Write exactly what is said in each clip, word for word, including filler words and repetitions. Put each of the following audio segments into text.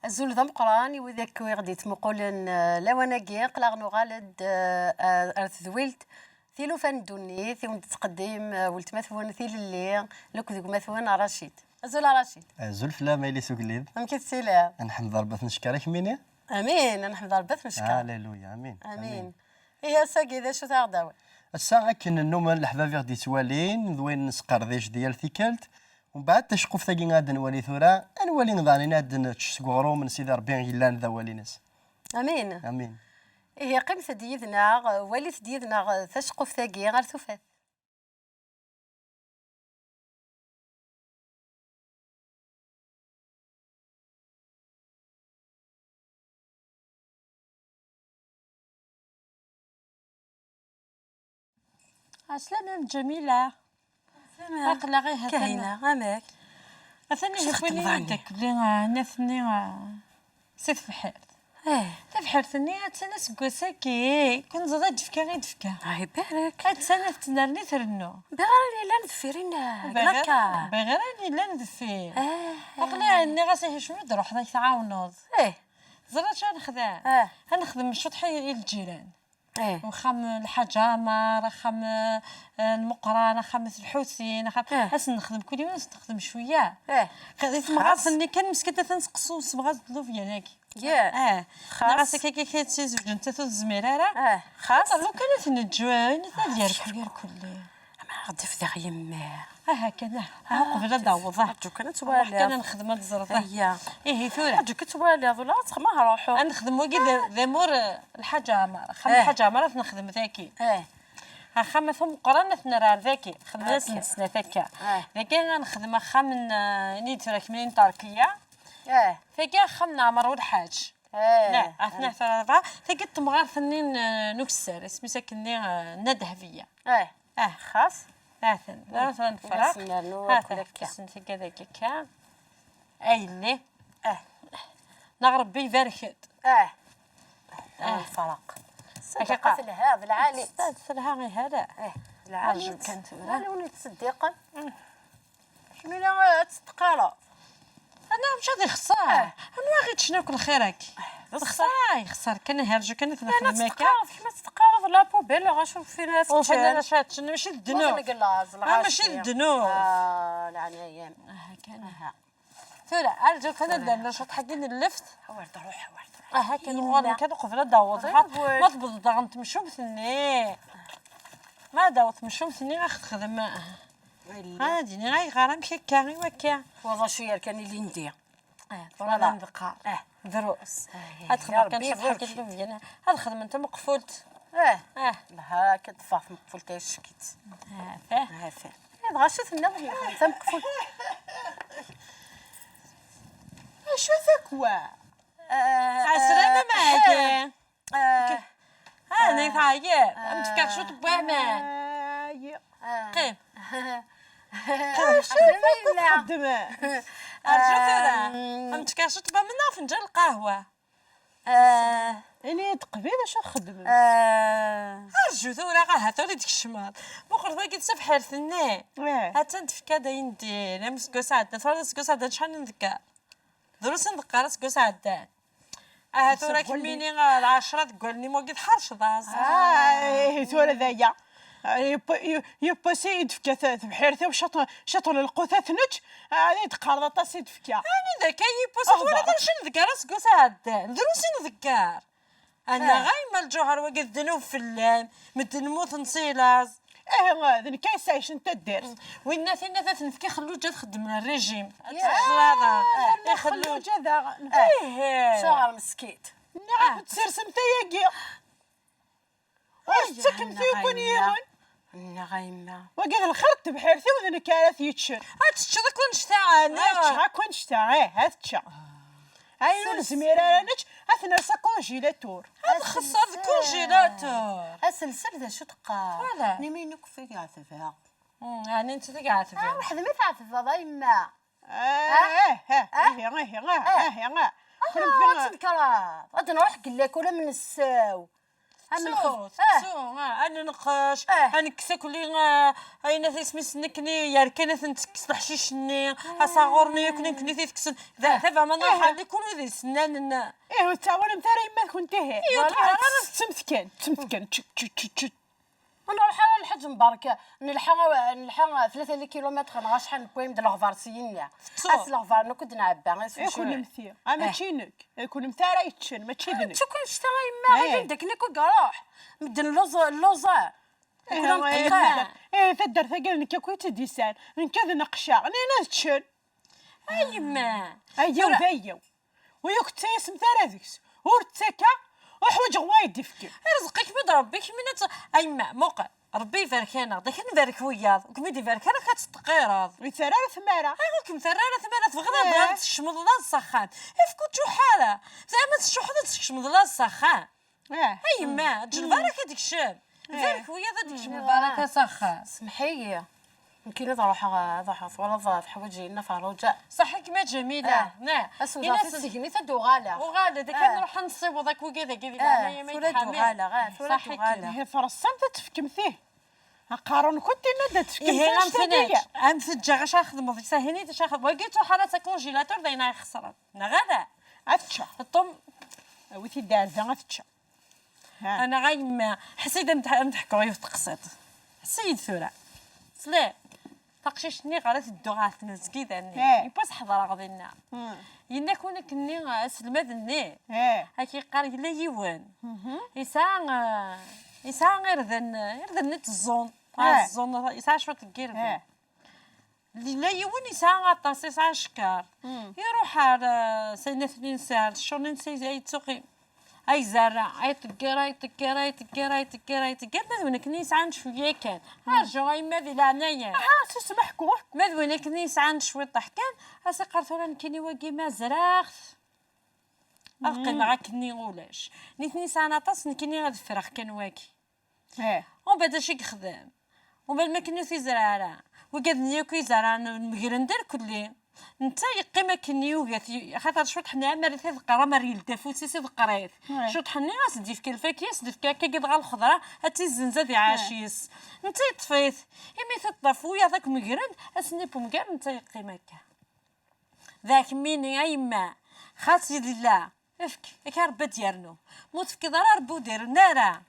Azul d ameqqran i wid akk i ɣ-d-yettmuqulen, eh, lawan-agi, aql-aɣ nuɣal-d, eh, eh, ar tedwilt tilufa n ddunit, i wen-d-tettqeddim, eh, weltma-twen Tilelli, akked gma-twen Racid. Azul a Racid. Azul fell-am a yelli-s n ugellid. Amek i tettiliḍ? Ad neḥmed Rebbi ad t-neckeṛ, a kemmini? Amin, ad neḥmed Rebbi ad t-neckeṛ. Aleluya, amin. Amin. Amin. Ihi ass-agi d acu-t aɣ-d-awiḍ? Ass-a, akken nnumen leḥbab i ɣ-d-yettwalin, d wayen nesqerdec di yal tikkelt. Umbeɛd taceqquft-agi ad nwali tura, ad nwali daɣen ad nečč seg uɣrum n Sidi Ṛebbi yellan d awal-ines. Amin. Amin. Ihi qqimet-d yid-neɣ, walit-d yid-neɣ taceqquft-agi ar tufat. Ɛeslama-m Ǧamila. Ɛeslama. Aql-aɣ ihi atan. Kahina, amek? Atan ihi wwin-iyi-d akk-nni, ah, nitni, ah, si tebḥirt. Eh. Tebḥirt-nni attan aseggas-agi, kun ẓriɣ d-tefka i d-tefka. Ah, ibarek. Attan ad tennerni trennu. Biɣ ara yellan deffir-in, ah, biɣ ara, biɣ ara yellan deffir. Eh, eh. Aql-i nniɣ-as ihi cnu d-ruḥeḍ ad k-tɛawneḍ. Eh. Ẓriɣ acu ara nexdem. Eh. Ad nexdem cwiṭ i, i lǧiran. Eh. Axxam n Lḥaǧ Ɛmer, axxam, eh, n Meqqran, axxam n Lḥusin, axxam. Eh. Ad sen-nexdem kul yiwen, ad sen-nexdem cwiya. Eh. Di temɣart-nni kan, meskint ad ten-seqsu, semɣer d llubyan-agi. Yeah. Eh. Xas. Neɣ ass akka, akka, akka, ad tizewǧent, ad ur tezmir ara. Eh, xas. Lukan ad ten-neǧǧ, ad yerkul, yerkul. Ama ɣ-d-ifdeɣ yemma. Aha kan, aha. Aha, qbel ad d-awḍeɣ. Rǧu kan ad twaliḍ. Kan ad nexdem ad teẓreḍ. Ayya. Ihi tura. Rǧu kan ad twaliḍ, ula ad txemmeḍ ruḥu. Ad nexdem wagi d, d amur, eh, Lḥaǧ Ɛmer. Axxam, eh, Lḥaǧ Ɛmer ad t-nexdem daki. Eh. Axxam At Umeqqran ad t-nerr ar daki. Xedmen-asen, ok, snat akka. Eh. Dagi ad nexdem axxam n, eh, ini d tura kemmini n Ṭerkiya. Eh. Tagi axxam n Ɛmer Ulḥaǧ. Eh. La, atni tura rebɛa. Tagi d temɣart-nni n, eh, n ukessar. Isem-is akkenni, eh, Nna Dehbiya. Eh. Ah. Xas. Aten. Tura nefreq. Ad sen-nernu akk akka. Asen tigi ad akka. A yelli. Ah. Neɣ Rebbi ibarek-d. Ah. Ah. Nefreq. Akka qa- Ṣṣadaqa telha, d lɛali. Telha, ihi ala. Ah, d lɛali. Rǧu kan tura. Wali win yettseddiqen. Kemmini ad tettqaraḍ. Anɛam, mačči ad ixṣer. Eh. Anwa i ɣ-iččen akk lxir-agi? Eh, d ṣṣeḥ. Ixṣer, ixṣer kan, ihi rǧu kan ad t-nexdem akka. Tettqaraḍ, kemm ad tettqaraḍ la poubelle, ɣacu fina tetteččen. Ur tetteččen, mačči d ddnub. Ur tneglaẓ, ah, mačči d ddnub. Ah, leɛnaya-m. Aha kan. Aha. Tura, rǧu kan ad d-nernu cwiṭ ḥaggin n lleft. Awer d-ruḥ, awer d-ruḥ. Aha kan, uɣalen kan uqbel ad d-taweḍ. Ma tewweḍ daɣen temcumt-nni. Ma d-taweḍ temcumt-nni, ad aɣ-texdem. Ad d-iniɣ ayɣer, amek akka, i wakka? Wa d acu yerkan ilindi. Eh, tura ad ndeqqer. Eh. Drus. Eh, ad xedmeɣ kan cwiṭ n llubyan. Ad xedmen tameqfult. Eh. Eh. Lha, akka teffeɣ tmeqfult ay ccekit. Eh, fah. Eh, fah. Eh, dɣa acu tenniḍ, ad nexdem tameqfult? Acu takwa? Eh, ɛeslama, eh, maɛi. Eh. Ah, nekk ɛyiɣ. Ad m-d-fkeɣ cwiṭ n waman. Ɛyiɣ. Qqim. Qqim. Acu ara txeddmem? Rǧu tura. Ad m-d-fkeɣ cwiṭ n waman neɣ afenǧal n lqahwa? Ini-yi-d qbel acu ara txeddmem. Rǧu tura, ahat ur d-tkecmeḍ. Muqel wagi d tebḥirt-nni. Attan tefka-d ayen din. Am useggas iɛeddan. Tura d aseggas iɛeddan acḥal i nḍegger? Drus i nḍegger aseggas iɛeddan. Aha, tura kemmini, ah, lɛecṛa deg wallen-im wagi tḥerceḍ-as. Ah, ihi tura d aya. Ah, yewwi-, yew-, yewwi-as i d-tefka te-, tebḥirt-iw ciṭ, ciṭ n lqut ad t-nečč, ah, ad iyi-d-teqqareḍ aṭas i d-tefka. Anida akka yewwi-as? Tura d acu i nḍegger aseggas iɛeddan? Drus i nḍegger. Annaɣ a yemma, lǧuher wagi d ddnub fell-am, medden mmuten si laẓ. Ih, d nekk ay yesɛicen taddart. Winna tinna ad ten-nefk i Xelluǧa ad xeddmen rrijim. Ad tecraḍ. Ah, Xelluǧa daɣen. Ih. Cuɣer meskint. Nniɣ-ak ur tt-sirsemt ayagi. Ur tettakemt i ukun yiwen. Nniɣ a yemma. Wagi d lxir n tebḥirt-iw, d nekk ara t-yeččen. Ad teččeḍ akk annect-a, ɛni? Ad ččeɣ akk annect-a, ih, ad ččeɣ. Ayen ur nezmir ara nečč, ad t-ners akunjilatur. Ad nxeṣṣer deg kunjilatur. Aselsel d acu teqqar? Voilà. Nimi nekk i ɛetbeɣ. Hmm, ɛni netta i ɛetbeɣ? Ah, weḥd-m i tɛetbeḍ, a yemma. Ah, ah, ah, ah, ah, ah, ah. Kennemti ad tnekreḍ. Ad nruḥ deg llakul am nessaw. Ad nenqes. Ttu, ttu, ah, ad nenqec, ah, ad nekkes akk li, ah, ayen at isem-is nekni, yerkan ad ten-tekkes leḥcic-nni, asaɣur-nni, yakk nekni t-itekksen. Da, taba ma nruḥ, ah, li kul wid yesnan n- Ih, ur tettɛawanemt ara yemma-tkent, ihi. Ih, ur tettɛawar ara. Tettemtken, tettemtken, tch, tch, tch, tch. Ur nruḥ ara lḥeǧ mbarek, nelḥa, nelḥa tlata n kilumitr neɣ acḥal newwi-d leɣbar s yinna. Ttu. As leɣbar nekk ur d-nɛebba, as i kunemti, ah, mačči nekk, i kunemti ara yeččen, mačči d nekk. Ttu kan ccta a yemma, eh, ayen d akken akk i iruḥ. Medden lluẓ-, lluẓen. Eh, kul wa, eh, amqeqqer. Eh, taddart-agi d nekk akk i tt-id-yesɛan. Nekk ad neqceɣ, nnan ad ččen. A yemma. Ayyaw, tura d ayyaw. Ur akk ttayasemt ara deg-s. Ur ttakeɣ, ur ḥwaǧeɣ wa i d-ifken. Rẓeq-ik mi d Rebbi, kemmini ad tt-, a yemma, muqel. Rebbi ibarek-aneɣ-d, akken nbarek wiyaḍ. Ur kem-id-ibarek ara, ad teṭṭeqireḍ. Ur yettarra ara tmara. Ay, ur kem-terra ara tmara, tebɣiḍ ad, eh, ad teskecmeḍ laẓ s axxam. Efk ur tcuḥḥ ara. Zeɛma tcuḥḥeḍ ad teskecmeḍ laẓ s axxam. Eh. A yemma, ǧǧ lbaraka ad d-ikcem. Eh. Barek wiyaḍ ad d-ikcem lbaraka s axxam. Semḥ-iyi. Nekkini ad ruḥeɣ, ad ruḥeɣ, twalaḍ teḥwaǧ-iyi Nna Ferruǧa. Ṣaḥḥa-kem a Ǧamila. Eh. Nah. As wdaɣ tissegnit ad d-uɣaleɣ. Uɣal-d, akka, eh, nruḥ ad nessiweḍ akk wigad-agi di, eh, leɛnaya ma tura ad d-uɣaleɣ, eh, tura ad d-uɣaleɣ. Ihi treṣṣamt ad tefkemt, ih. Aqerru-nkent inna-d ad tefkemt, ihi am teǧǧ, am teǧǧ, acu ara xedmeḍ, ihi d acu ara xedmeḍ. Wagi tuḥara d takunjilaturt, d ayen ara ixesren. Neɣ ala? Ad teččeɣ. Ṭum. Awi-t-id ar da, ad teččeɣ. Ha. Anaɣ a yemma, ḥess-iyi-d am d-, am d-ḥkuɣ yiwet teqsiṭ. Ḥess-iyi-d tura. Sliɣ, taqcict-nni ɣer teddu ɣer tnezgida-nni. Eh. Yiwwas ḥeḍreɣ dinna. Hmm. Yenna-k nekk-nni, aselmad-nni. Eh. Ad k-yeqqar yella yiwen. Mhm. Yesɛa, eh, yesɛa irden, irden n tẓun. Eh. Ah, tẓun, yesɛa cwiṭ n yirden. Eh. Yella yiwen yesɛa aṭas, yesɛa ccekkeṛ. Hmm. Iruḥ ar, eh, Saynatlin, sɛa ccɣel-nni n Sayid Tuqi. Ay zerreɛ, ay ṭegger, ay ṭegger, ay ṭegger, ay ṭegger, ay ṭegger, ma d win akken yesɛan cwiya kan. Hmm. Rǧu, a yemma, di leɛnaya. Aha, susem, ḥku, ḥku. Ma d win akken yesɛan cwiṭeḥ kan, as iqqar tura nekkini wagi ma zerɛeɣ-t, ad, hmm, qqimeɣ akkenni ulac. Nitni sɛan aṭas, nekkini ad ffreɣ kan wagi. Eh. Umbeɛd acu i yexdem? Umbeɛd ma akken ur t-izerreɛ ara. Wigad-nni akk izerrɛen megren-d irkelli. Netta yeqqim akken yugat, y-, axaṭer cwiṭ ḥenni, amer i t-iḍeqqer, amer yeldi afus-is iḍeqqer-it. Eh. Cwiṭ ḥenni, as-d-yefka lfakya, as-d-yefka akka dɣa lxeḍra, ad tt-izzenz ad iɛac, eh, yes. Netta yeṭṭef-it. Imi t-iṭṭef, wiyaḍ akk megren-d, ass-nni n wemger, netta yeqqim akka. D akemmini, a yemma, xas yella, efk, akka Rebbi ad d-yernu. Ma ur tefkiḍ ara, Rebbi ur d-irnu ara.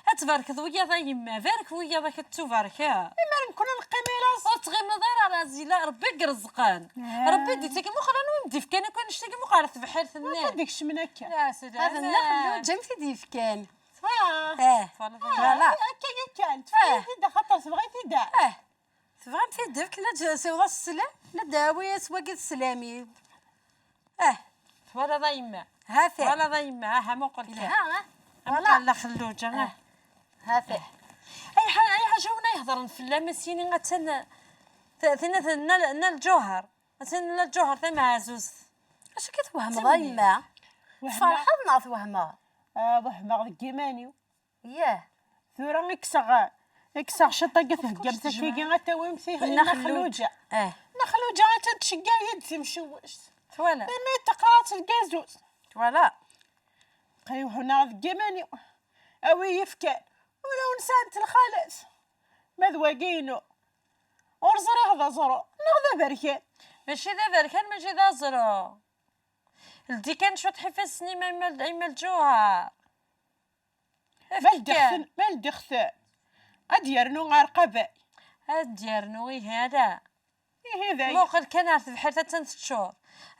Ad tbarkeḍ wiyaḍ, a yemma, barek wiyaḍ, ad k-ttubarkeḍ. Imar nekkni neqqim i laẓ. Ur teɣɣimeḍ ara, Razila, Rebbi i irezzqen. Ah. Rebbi i d-ittaken, muqel anwa i m-d-ifkan akk annect-agi, muqel ɣer tebḥirt-nni. Anta i d-ikecmen akka? Ya sidi. Hada nna Xelluǧa i m-t-id-ifkan. Ah. Eh. Voilà. Ah, akka yakan. Tefka-yi-t-id axaṭer tebɣa-t-id. Eh. Tebɣam-t-id-tefk, la d-siwḍ-as sslam, la d-awi-as wagi d sslam-iw. Eh. Twalaḍ a yemma? Ha-t-an. Twalaḍ a yemma? Aha, muqel kan. Yelha, ah? Muqel la Xelluǧa, ah. Aha. Ha-t-an. Ay ḥa-, ay ḥaǧa win ay hedren fell-am, a s-yini attan, t-, tinna t-, nna, nna Lǧuher. Attan nna Lǧuher tameɛzuzt. Acu akka twehmeḍ a yemma? Wehmeɣ. Tferḥeḍ neɣ twehmeḍ? Ah, wehmeɣ deg yiman-iw. Yah. Tura i kkseɣ, i kkseɣ ciṭ-agi, theggamt akkagi, ad tawimt i Nna Xelluǧa. Eh. Nna Xelluǧa attan tceggeɛ-iyi-d timcewwect. Twala. Imi teqqar-tt lgazuz. Twala. Qqimeɣ deg yiman-iw. A wi yefkan. Ula ur nesɛant lxalat. Ma d wagi-inu. Ur ẓriɣ d aẓru neɣ d aberkan. Mačči d aberkan, mačči d aẓru. Ldi kan cwiṭ ifassen-im a yemma, a yemma Lǧuher. Ma ldiɣ-ten, ma ldiɣ-ten, ad d-yernu ɣer qabel. Ad d-yernu, ihi ala. Ihi d aya. Muqel kan ar tebḥirt, attan teččur.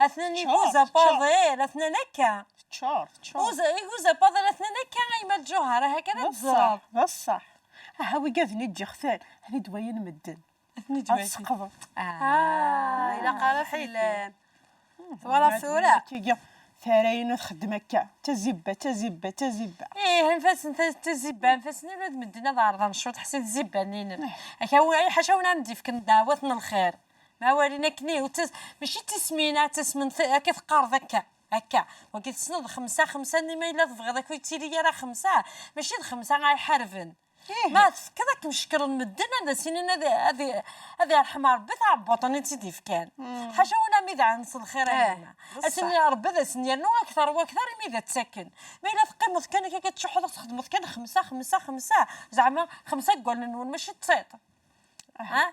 Atnan teččur, iguz apaḍil, atnan akka. Teččur, teččur. Iguz apaḍil, atnan akka, a yemma Lǧuher, aha kan ad teẓreḍ. D ṣṣeḥ, d ṣṣeḥ. Aha, wigad-nni ǧǧiɣ-ten, ad d-wayen medden. Ad ten-id-wasen. Ad seqḍen. Ah, ilaq ara fell-am. Twalaḍ tura? Tara-inu txeddem akka. Tazibba, tazibba, tazibba. Ih, anef-asen ta-, tazibba, anef-asen ula d medden ad ɛerḍen cwiṭ, ḥṣi tzibba-nni-inem. Ih. Akka, wi-, ḥaca win ara m-d-yefken ddeɛwat n lxir. Ma walin akken, ur ttas-, mačči d tismin, ad tasmen t-, akka teqqareḍ akka, akka. Wagi tessneḍ xemsa, xemsa-nni ma yella tebɣiḍ, akka ur yettili ara xemsa. Mačči d xemsa ara iḥarben. Ma tefkiḍ akken cekkren medden, ad as-inin ad, ad, ad yerḥem Ṛebbi taɛebbuṭ-nni i tt-id-ifkan. Ḥaca win am idaɛen s lxir a yemma. Ad s-inin Ṛebbi ad asen-yernu akter u akter imi d attaken. Ma yella teqqimeḍ kan akka, akka tcuḥḥuḍ, txedmeḍ kan xemsa, xemsa, xemsa, zeɛma xemsa deg wallen-nwen mačči d tiṭ. Ha?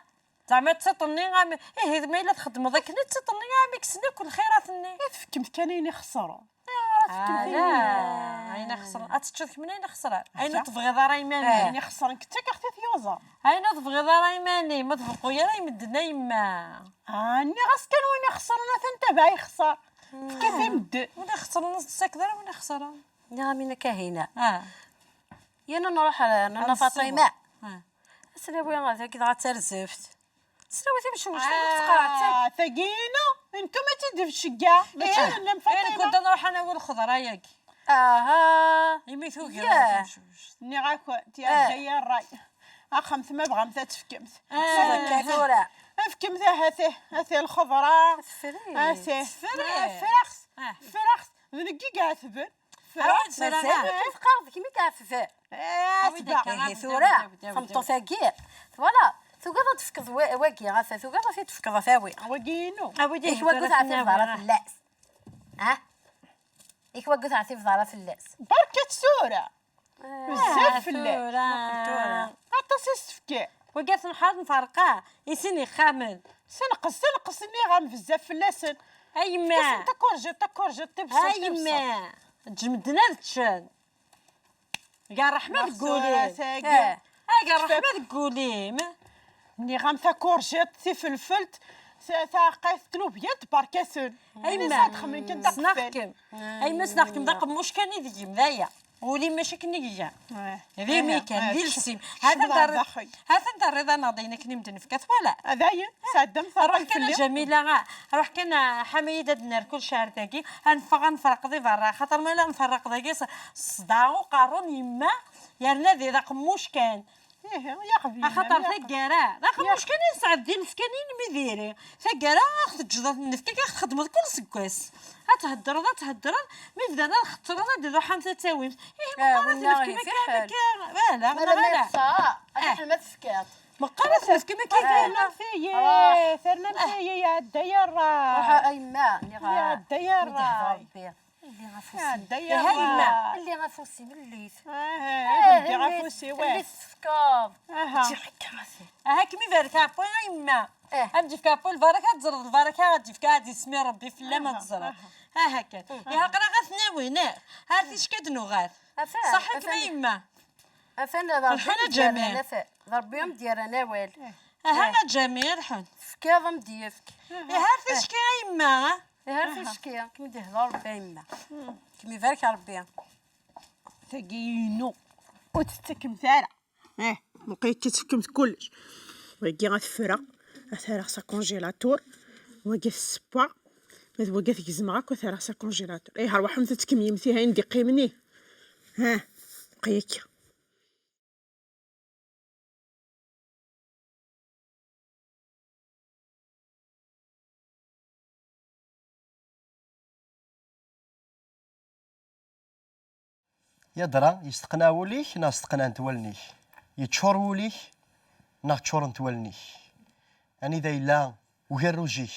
Zeɛma d tiṭ-nni am, ihi ma yella txedmeḍ akken, d tiṭ-nni am i yessen akk lxirat-nni. I tefkemt kan ayen ixeṣren. Ayɣer ara tefkemt ayen, ayen ixeṣren? Ad teččeḍ kemmini ayen ixeṣren. Ayen ur tebɣiḍ ara iman-im. Ayen ixeṣren kettak aɣ-t-id-yuẓa. Ayen ur tebɣiḍ ara iman-im, ma tbeqqu ara i medden a yemma. Ah, nniɣ-as kan win ixeṣren atan tabaɛ ixeṣer. Fket i medden. Win ixeṣren ur tettakeḍ ara win ixeṣren. Nniɣ-am-in a Kahina. Ah. Yerna nruḥ, eh, nruḥ Faṭima. Ah. Aslawi dagi dɣa d tarzeft. Aslawi timcewct, ah, tagi-inu, ntum ad tt-id-tcegga. Mačči d lem Faṭima. Kunta nruḥ ad nawi lxeḍra-yagi. Aha. Imi tugi timcewct. Nniɣ-akent, ya dda ya ṛṛay. Axemt ma bɣamt ad tefkemt. Akka tura. Fkemt ahat, ahat lxeḍra. Tefriɣ. Ahat. Tefriɣ. Friɣ. Friɣ. D nekk i iɛetben. Friɣ. Mazal akken teqqareḍ d kemm i iɛetben. Ihi tura, tameṭṭut-agi, twala, tugiḍ ad d-tefkeḍ wa-, wagi, ata tugiḍ ad t-id-tefkeḍ a tawi. Wagi inu. Yak wagi ur teɛtibeḍ ara fell-as. Ah? Yak wagi ur teɛtibeḍ ara fell-as. Berka-tt tura. Bezzaf fell-as. Tura. Aṭas i s-tefkiḍ. Wagi ad t-nḥaḍ nferqa i sin ixxamen. Senqes, senqes nniɣ-am bezzaf fell-asen. A yemma. Fket-asen takurjiṭ, takurjiṭ, tibṣelt, tibṣelt. A yemma. Ǧǧ medden ad ččen. Ga ṛṛeḥma deg wul-im. Ga ṛṛeḥma deg wul-im. Nniɣ-am takurjiṭ, tifelfelt, ta-, taɛeqqayt, tlubyat, berka-ten. A yemma, ssneɣ-kem. A yemma, ssneɣ-kem d aqemmuc kan i deg-m, d aya. Ul-im mačči akken i iga. D imi kan, d iles-im. Ha-t-an terriḍ-aneɣ-d ayen akken i m-d-nefka, twala. Dayen, sɛeddamt ṛṛay fell-i. Ruḥ kan a Ǧamila, ruḥ kan a Ḥamid ad nerr kullec ar dagi, ad neffeɣ ad nferreq di berra, axaṭer ma la nferreq dagi s-, ṣṣdeɛ uqerru n yemma, yerna d aqemmuc kan. Ihi, ya xdima, axaṭer ya taggara, d aqemmuc kan i nesɛeddi lefkan i lmidiri. Taggara, ad ɣ-teǧǧeḍ ad nefk, ad ɣ-txedmeḍ kul seggas. Ad theddreḍ, ad theddreḍ, mi bdan ad xeṭṭren, ad d-ruḥemt ad tawimt. Ihi, meqqar ad tnefkem akka, akka, ala, neɣ ala? Ad tnefkem akka, akka. Ternamt-iyi, ternamt-iyi, iɛedda ya ṛṛay. Ruḥ a yemma, nniɣ-am. Iɛedda ya ṛṛay. Lli afus-im. Iɛedda ya ṛṛay. Lli afus-im, lli-t. Lli-t tefkeḍ. Aha. Ǧǧiɣ akka a ti. Aha, kem ibarek Ṛebbi a yemma. Am d-yefk Ṛebbi lbaraka, ad teẓreḍ lbaraka, ad d-yefk, ad yesmi Ṛebbi fell-am ad teẓreḍ. Aha kan. Ihi aql-aɣ ad ten-nawi, neɣ? Ar ticki ad nuɣal. Ṣaḥ-ikem a yemma. Atan d Ṛebbi i m-d-yerran awal. Aha a Ǧamil, ḥun. Tefkiḍ a m-d-yefk. Ihi ar ticki a yemma. Ihi ar ticki, kem d-ihder Ṛebbi a yemma. Kem ibarek Ṛebbi. Tagi inu. Ur tettakemt ara. Eh, meqqrit ad tefkemt kullec. Wagi ad t-ffreɣ, ad t-rreɣ s akunjilatur. Wagi ad t-ssewweɣ, d wagi ad t-gezmeɣ akk, ad t-rreɣ s akunjilatur. Eh, rwaḥemt ad tkemmlemt ihi ayen d-iqqimen, ih. Ha, meqqrit akka. Yadra, yesteqneɛ wul-ik neɣ steqnɛent wallen-ik? Yeččur wul-ik neɣ ččurent wallen-ik? Anida yella ugerruj-ik,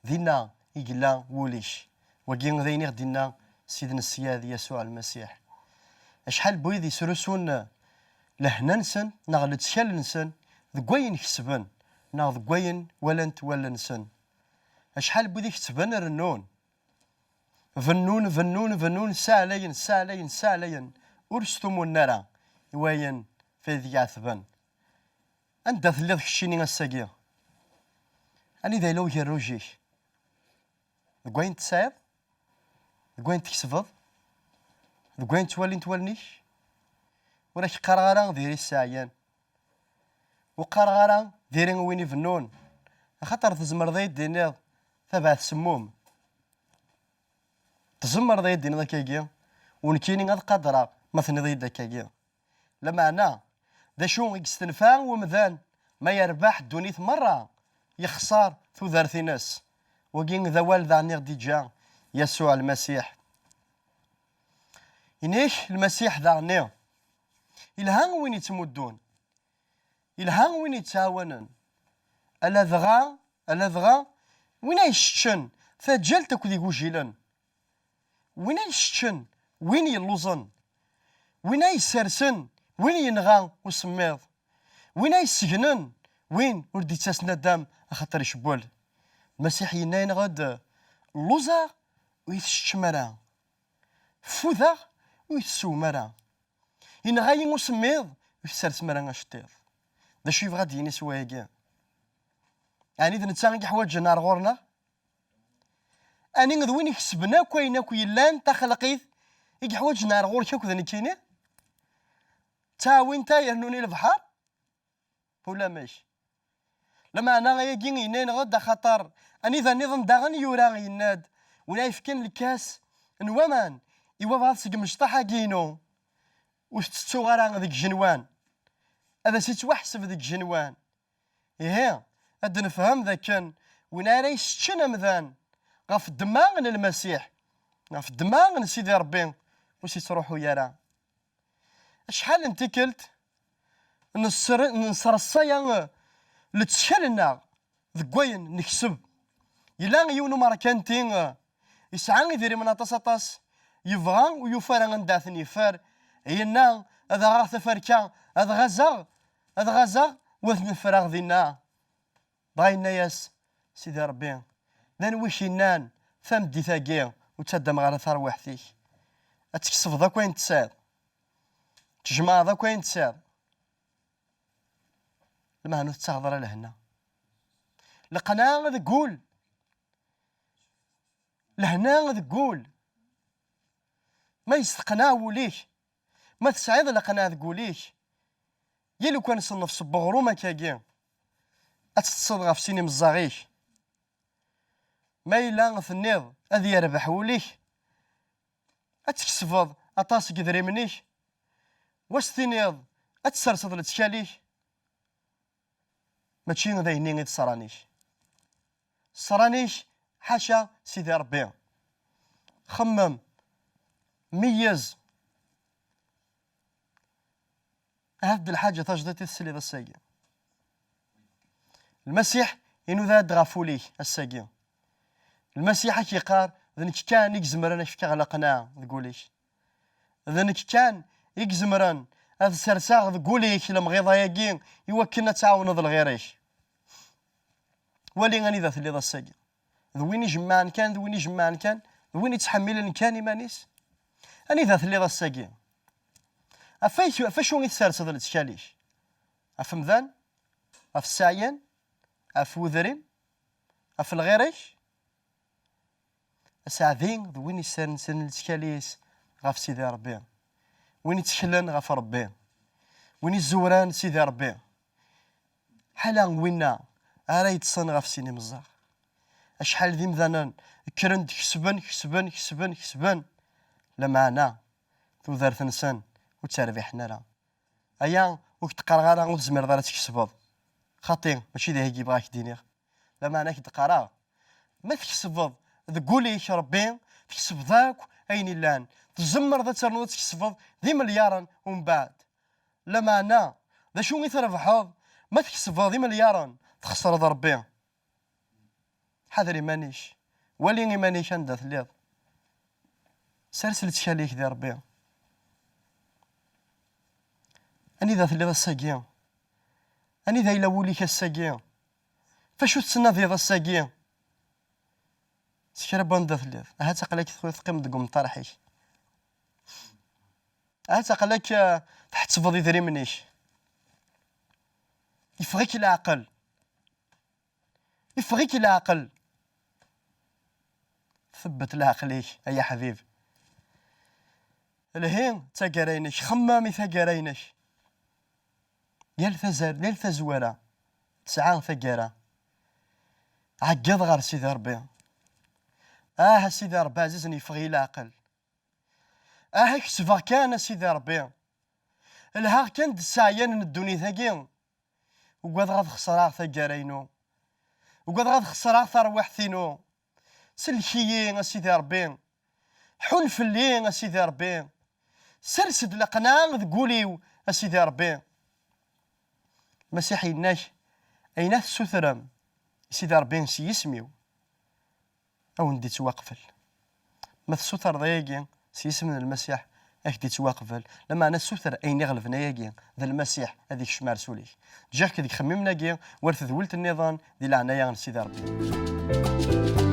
dinna i yella wul-ik. Wagi d ayen i ɣ-d-inna Ssid n ṣṣyad Yasuɛ Lmasiḥ. Acḥal n wid yesrusun lehna-nsen neɣ lettkal-nsen deg wayen kesben neɣ deg wayen walant wallen-nsen. Acḥal n wid i ketben rennun. Bennun, bennun, bennun, ssaɛlayen, ssaɛlayen, ssaɛlayen, ur stumunen ara i wayen f aydeg ɛetben. Anda telliḍ keččini ass-agi? Anida yella ugerruj-ik? Deg wayen tesɛiḍ? Deg wayen tkesbeḍ? Deg wayen ttwalint wallen-ik? Ur ak-qqareɣ ara diri sseɛyan. Ur qqareɣ ara diri win ibennun, axaṭer tzemreḍ ad yi-d-tiniḍ tabaɛt semmum. Tzemreḍ ad yi-d-tiniḍ akkagi, u nekkini ad qadreɣ ma tenniḍ-iyi-d akkagi. Lameɛna, d acu i yestenfa umdan ma yerbeḥ ddunit merra, yexṣer tudert-ines? Wagi d awal daɣen i ɣ-d-iǧǧa Yasuɛ Lmasiḥ. Inek Lmasiḥ daɣen, Ilha win ittmuddun, ilha win ittɛawanen. Ala dɣa, ala dɣa win ay iseččen taǧǧalt akked igujilen, win ay iseččen win yelluẓen, win ay isersen win yenɣa usemmiḍ, win ay isegnen win ur d-ittas nadam axaṭer icewwel. Lmasiḥ yenna-yaneɣ-d: "Lluẓeɣ, ur yi-tesseččem ara. Ffudeɣ, ur yi-tessewwem ara. Yenɣa-yi usemmiḍ, ur yi-tessersem ara aceṭṭiḍ." D acu yebɣa ad d-yini s wayagi? Ɛni d netta i yeḥwaǧen ar ɣur-neɣ? Ɛni d win ikesben akk ayen akk yellan, taxelqit, i yeḥwaǧen ar ɣur-k akk d nekkini? D taɛwint-a yernun i lebḥer? Ulamek. Lameɛna ayagi yenna-yaneɣ-d axaṭer anida nniḍen daɣen yura, yenna-d: "Win ay yefken lkas n waman i wabɛaḍ seg imecṭaḥ-agi-inu, ur t-tettuɣ ara deg igenwan, ad as-ittwaḥseb deg igenwan." Ihi, ad d-nefhem d akken win ara yesseččen amdan ɣef ddemma n Lmasiḥ, ɣef ddemma n Sidi Ṛebbi, ur s-ittruḥu ara. Acḥal n tikkelt nesser-, nesreṣṣay lettkal-nneɣ deg wayen nekseb. Yella yiwen umerkanti, eh, yesɛa idrimen aṭas, aṭas, yebɣa ur yufi ara anda ad ten-yeffer, yenna: "Ad aɣeɣ taferka, ad ɣazeɣ, ad ɣazeɣ, u ad ten-ffreɣ dinna." Dɣa yenna-yas Sidi Ṛebbi: "D anwi i k-yennan tameddit-agi ur ttaddameɣ ara tarwiḥt-ik? Ad tkesbeḍ akk ayen tesɛiḍ, tjemɛeḍ akk ayen tesɛiḍ, lmeɛna ur tettaɣeḍ ara lehna." Leqneɛ deg wul. Lehna deg wul. Ma yesteqneɛ wul-ik, ma tesɛiḍ leqneɛ deg wul-ik, ya lukan s nnefs n weɣrum akkagi, ad teṭṭseḍ ɣef sin imeẓẓaɣ-ik. Ma yella tenniḍ ad yerbeḥ wul-ik, ad tkesbeḍ aṭas n yedrimen-ik, wa s-tiniḍ ad tesserseḍ lettkal-ik, mačči d ayenni i d ṣṣran-ik. Ṣṣran-ik, ḥaca Sidi Ṛebbi. Xemmem, meyyez. Ahat d lḥaǧa tajdiṭ i tesliḍ ass-agi. Lmasiḥ inuda-d ɣef wul-ik ass-agi. Lmasiḥ ad k-yeqqar: "D nekk kan i izemren ad k-fkeɣ leqneɛ deg wul-ik. D nekk kan i izemren ad serseɣ deg wul-ik lemɣiḍa-agi i wakken ad tɛawneḍ lɣir-ik." Wali anida telliḍ ass-agi. D win ijemmɛen kan, d win ijemmɛen kan, d win ittḥemmilen kan iman-is. Anida telliḍ ass-agi? Ɣef acu, ɣef acu i tserseḍ lettkal-ik? Ɣef umdan? Ɣef sseɛyan? Ɣef wedrim? Ɣef lɣir-ik? Aseɛdi d win issersen lettkal-is ɣef Sidi Ṛebbi, win itteklen ɣef Ṛebbi, win izewren Sidi Ṛebbi. Ḥala winna ara yeṭṭsen ɣef sin imeẓẓaɣ. Acḥal d imdanen kkren-d, kesben, kesben, kesben, kesben, lameɛna tudert-nsen ur tterbiḥen ara. Aya ur k-d-qqareɣ ara ur tezmireḍ ara ad tkesbeḍ. Xaṭi, mačči d aheggi bɣiɣ ad k-d-iniɣ. Lameɛna ad k-d-qqareɣ, ma tkesbeḍ deg wul-ik Ṛebbi, tkesbeḍ akk ayen illan. Tzemreḍ ad ternuḍ ad tkesbeḍ d imelyaṛen umbeɛd. Lameɛna, d acu i trebḥeḍ ma tkesbeḍ imelyaṛen, txesreḍ Ṛebbi? Ḥader iman-ik. Wali iman-ik anda telliḍ. Sers lettkal-ik di Ṛebbi. Anida telliḍ ass-agi? Anida yella wul-ik ass-agi? F acu tettnadiḍ ass-agi? S kra n wanda telliḍ. Ahat aql-ak teqqimeḍ deg umṭarḥ-ik. Ahat aql-ak, eh, tḥettbeḍ idrimen-ik. Yeffeɣ-ik leɛqel. Yeffeɣ-ik leɛqel. Tbeddel leɛqel-ik, ay aḥbib. Lhi d taggara-inek, xemmem i taggara-inek. Yal tazar-, yal tazwara tesɛa taggara. Ɛeggeḍ ɣer Sidi Ṛebbi. Ah, a Sidi Ṛebbi ɛzizen, yeffeɣ-iyi leɛqel. Ah, kesbeɣ kan, a Sidi Ṛebbi. Lhaɣ kan d sseɛyan n ddunit-agi. Ugadeɣ ad xeṣreɣ taggara-inu. Ugadeɣ ad xeṣreɣ tarwiḥt-inu. Sellek-iyi, a Sidi Ṛebbi. Ḥun fell-i, a Sidi Ṛebbi. Sers-d leqneɛ deg wul-iw, a Sidi Ṛebbi. Lmasiḥ yenna-k, ayen ad tessutrem i Sidi Ṛebbi s yisem-iw, a wen-d-ittwaqbel. Ma tessutreḍ ayagi s yisem n Lmasiḥ, ad k-d-ittwaqbel. Lameɛna ssuter ayen iɣelben ayagi, d Lmasiḥ ad ikcem ar sul-ik. Ǧǧiɣ-k deg yixemmimen-agi, war tedwilt nniḍen, di leɛnaya n Sidi Ṛebbi.